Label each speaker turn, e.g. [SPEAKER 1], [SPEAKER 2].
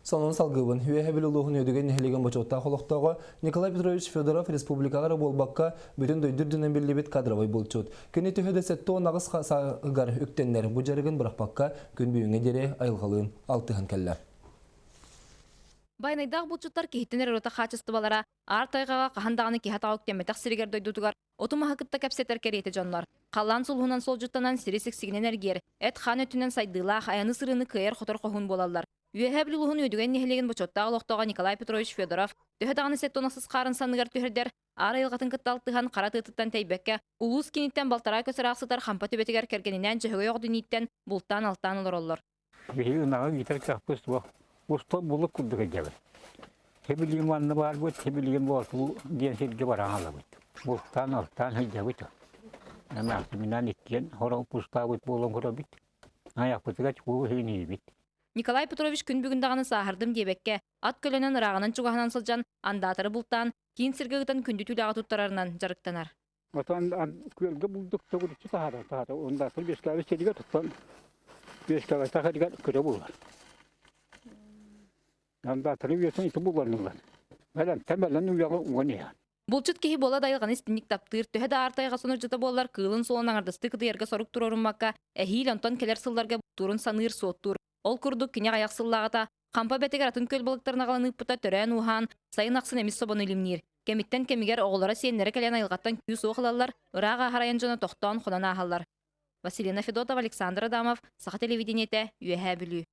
[SPEAKER 1] Сонун салгыыбын. Үөһэ Бүлүү улууһун Үөдүгэй нэһилиэгин бочуоттаах олохтооҕо Николай Петрович Федоров республикаҕа эрэ буолбакка, бүтүн дойду үрдүнэн биллибит кадровай булчут. Кини төһө да 78 сааһыгар үктэннэр, бу дьарыгын бырахпакка, күн бүгүҥҥэ диэри айылҕалыын алтыһан кэллэ.
[SPEAKER 2] Байанайдаах булчуттар киһиттэн эрэ ураты хаачыстыбалара аар тайҕаҕа хаһан даҕаны киһи атаҕа үктэммэтэх сиригэр дойдутугар оту-маһы кытта кэпсэтэр кэриэтэ дьоннор. Халлаан сулуһунан суолдьуттанан сири сиксигинэн эргийэр, эт-хаан өттүнэн сайдыылаах, айаны-сырыыны кыайар-хотор хоһуун буолаллар. Үөһээ Бүлүү улууһун Үөдүгэн нэһилиэгин бочуоттаах олохтооҕо Николай Петрович Федоров төһө даҕаны сэттэ хаарын санныгар түһэрдэр, аар айылҕатын кытта алтыһан хара тыатыттан тэйбэккэ, улуус кииниттэн балтараа көс ыраах сытар Хампа түбэтигэр кэргэнинээн Дьөһөгөй оҕо бултаан-алтаан олороллор.
[SPEAKER 3] Биһиги ынаҕы иитэр кыахпыт суох. Устар булук курдук илдьэбит. Сибилигин манна баарбыт, сибилигин Боотулуу диэн сиргэ баран хаалабыт. Бултаан, алтаан сылдьабыт. Эмээхсиминээн иккиэн хоро кустаабыт буолан көрөбүт. Айахпытыгар чугу иһиниибит.
[SPEAKER 2] Николай Петрович күн бүгүн даҕаны сааһырдым диэбэккэ, ат көлөнөн ырааҕынан-чугаһынан сылдьан, андаатары бултаан, киин сиргэ ыытан күндү түүлээҕи туттарарынан дьарыктанар.
[SPEAKER 3] Отон күөлгэ булдук төгүрүччү таһаарар таһаарар. Онда үөскээбит сиригэр туттан үөскээбэтэх сиригэр көрө булар. Андаатары үөтэн ити буланылар. Бэлэмтэн бэлэн үйэҕэ уган иһэр.
[SPEAKER 2] Булчут киһи буола дайылҕаны истинник таптыыр, төһө да аар тайҕа сонурдьута буоллар, кыылын суолун аҥардастыы кытыйарга сорук туруоруммакка, эһиил онтон кэлэр сылларга бултуурун саныыр, суоттуур. Ол курдук, кини аҕыйах сыллааҕыта Хампа бэтигэр атын күөл балыктарын аҕалан ыыппыта төрөөн-ууһаан, сайын ахсын эмис собону илимниир. Кэмиттэн кэмигэр оҕолоро сиэннэрэ кэлэн айылҕаттан күүс-уох ылаллар, ыраах ааһар айан дьоно тохтоон хонон ааһаллар. Василина Федотова, Александр Адамов, Саха телевидениетэ, Үөһээ Бүлүү.